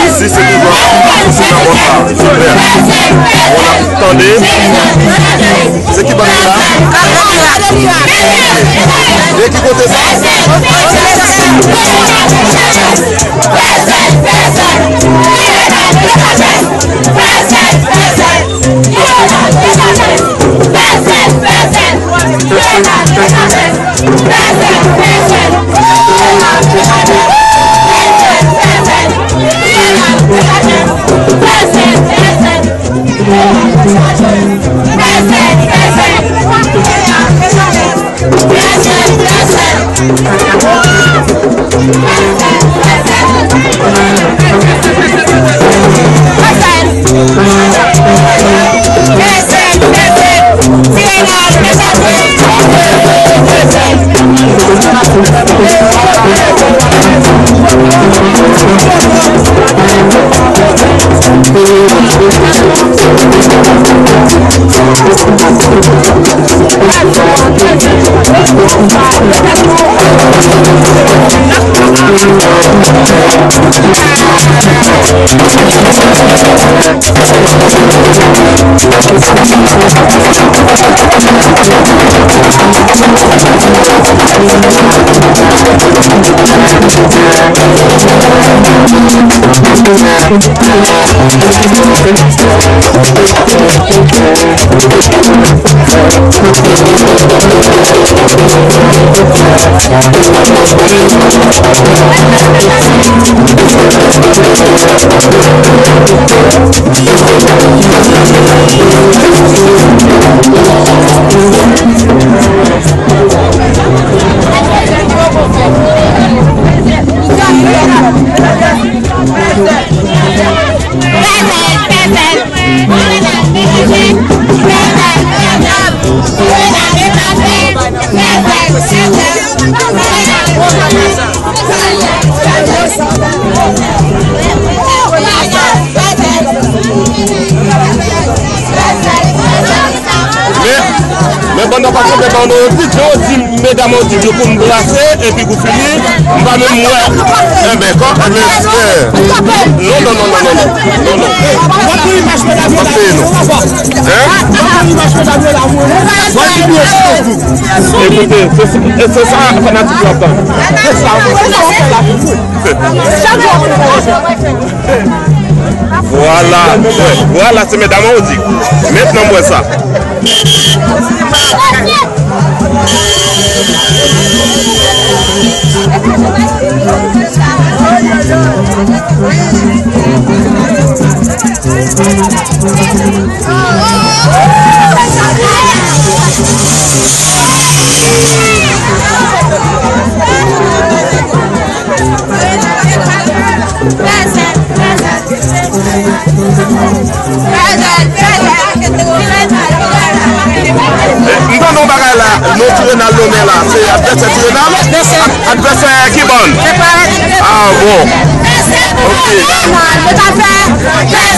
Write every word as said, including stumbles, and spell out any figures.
Isi se toujou ap pase nan bò sa. Sipè. Bon, n ap tande. Se ki bann ki la? De ki kote sa? Men, men pandan pa konpè pa nou yo di, jan yo di medam yo di yo pou m brase, epi pou fini, m pa menm wè. Enben, kò, men, eh, non, non, non, non, non, non, non, non. Pase non. Hein? Ekoute, se, se, se sa fanatik la ap tann. Vwala, vwala, se medam an ou di. Mentnan m wè sa. M tande yon bagay la, non Ti Renal Lonè la, se advèsè Ti Renal? Advèsè ki bann? Ah bon. Ok.